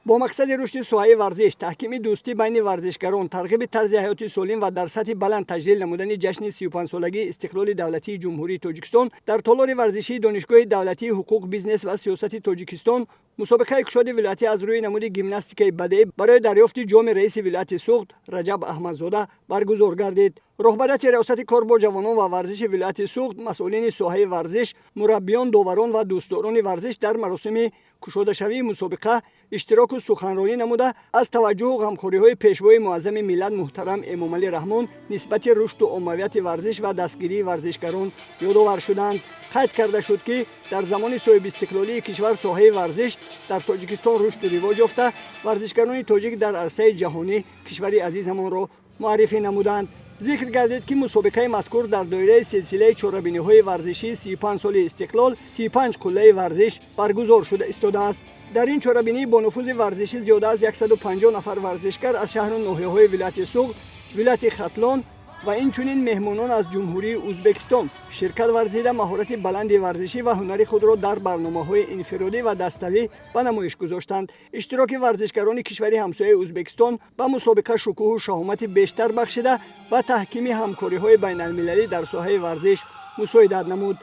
Бо мақсади рушди соҳаи варзиш, таҳкими дӯстӣ байни варзишгарон, тарғиби тарзи ҳаёти солим ва дар сатҳи баланд таҷлил намудани ҷашни 35-солагии истиқлоли давлатии Ҷумҳурии Тоҷикистон дар толори варзишии Донишгоҳи давлатии ҳуқуқ, бизнес ва сиёсати Тоҷикистон мусобиқаи кушоди вилоятӣ аз рӯи намуди гимнастикаи бадеӣ барои дарёфти ҷоми раиси вилояти Суғд Раҷаб Аҳмадзода баргузор гардид. Роҳбарияти Раёсати кор бо ҷавонон ва варзиши вилояти Суғд, масъулини соҳаи варзиш, мураббиён, доварон ва дӯстдорони варзиш дар маросими кушодашавии мусобиқа иштироку суханронӣ намуда, аз таваҷҷӯҳу ғамхориҳои пешвои муаззами миллат муҳтарам Эмомалӣ Раҳмон нисбати рушду оммавияти варзиш ва дастгирии варзишгарон ёдовар шуданд. Қайд карда шуд, ки дар замони соҳибистиқлолии кишвар соҳаи варзиш дар Тоҷикистон рушду ривоҷ ёфта, варзишгарони тоҷик дар арсаи ҷаҳонӣ кишвари азизамонро муаррифӣ намуданд. Зикр гардид, ки мусобиқаи мазкур дар доираи силсилаи чорабиниҳои варзишии 35 соли истиқлол, 35 қуллаи варзиш баргузор шуда истодааст. Дар ин чорабинии бонуфузи варзишӣ зиёда аз 150 нафар варзишгар аз шаҳру ноҳияҳои вилояти Суғд, вилояти Хатлон ва инчунин меҳмонон аз Ҷумҳурии Ӯзбекистон ширкат варзида, маҳорати баланди варзишӣ ва ҳунари худро дар барномаҳои инфиродӣ ва даставӣ ба намоиш гузоштанд. Иштироки варзишгарони кишвари ҳамсояи Ӯзбекистон ба мусобиқа шукӯҳу шаҳомати бештар бахшида, ба таҳкими ҳамкориҳои байналмилалӣ дар соҳаи варзиш мусоидат намуд.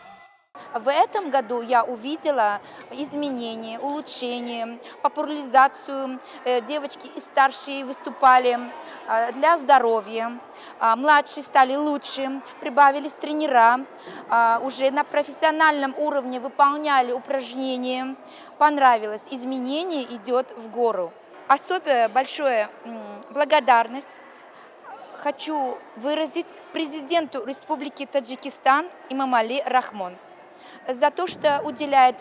В этом году я увидела изменения, улучшение, популяризацию. Девочки и старшие выступали для здоровья, младшие стали лучше, прибавились тренера, уже на профессиональном уровне выполняли упражнения. Понравилось, изменение идет в гору. Особо большая благодарность хочу выразить президенту Республики Таджикистан Эмомали Рахмон за то, что уделяет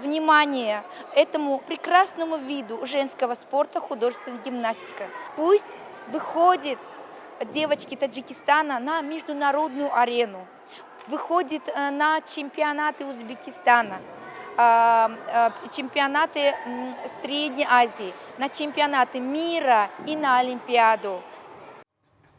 внимание этому прекрасному виду женского спорта, художественной гимнастика. Пусть выходит девочки Таджикистана на международную арену, выходит на чемпионаты Узбекистана, чемпионаты Средней Азии, на чемпионаты мира и на Олимпиаду.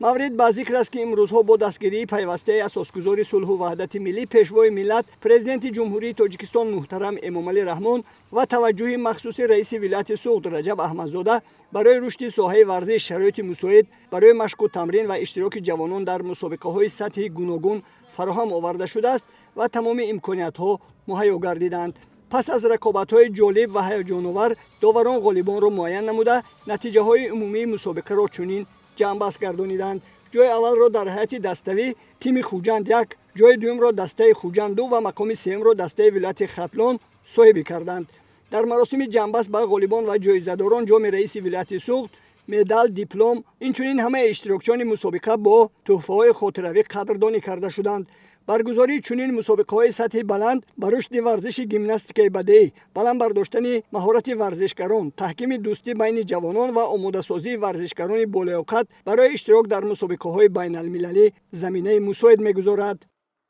Маврид ба зикр аст, ки имрӯзҳо бо дастгирии пайвастаи асосгузори сулҳу ваҳдати миллӣ, пешвои миллат, Президенти Ҷумҳурии Тоҷикистон муҳтарам Эмомалӣ Раҳмон ва таваҷҷӯҳи махсуси раиси вилояти Суғд Раҷаб Аҳмадзода барои рушди соҳаи варзиш шароити мусоид барои машқу тамрин ва иштироки ҷавонон дар мусобиқаҳои сатҳи гуногун фароҳам оварда шудааст ва тамоми имкониятҳо муҳайё гардиданд. Пас аз рақобатҳои ҷолиб ва ҳаяҷоновар доварон ғолибонро муайян намуда, натиҷаҳои умумии мусобиқаро чунин ҷамъбаст гардониданд: ҷои аввалро дар ҳайати даставӣ тими Хуҷанд як, ҷои дуюмро дастаи Хуҷанд ду ва мақоми сеюмро дастаи вилояти Хатлон соҳибӣ карданд. Дар маросими ҷамъбаст ба ғолибон ва ҷоизадорон ҷоми раиси вилояти Суғд, медал, диплом, инчунин ҳамаи иштирокчиёни мусобиқа бо тӯҳфаҳои хотиравӣ қадрдонӣ карда шуданд. Баргузории чунин мусобиқаҳои сатҳи баланд ба рушди варзиши гимнастикаи бадеӣ, баланд бардоштани маҳорати варзишгарон, таҳкими дӯстӣ байни ҷавонон ва омодасозии варзишгарони болаёқат барои иштирок дар мусобиқаҳои байналмилалӣ заминаи мусоид мегузорад.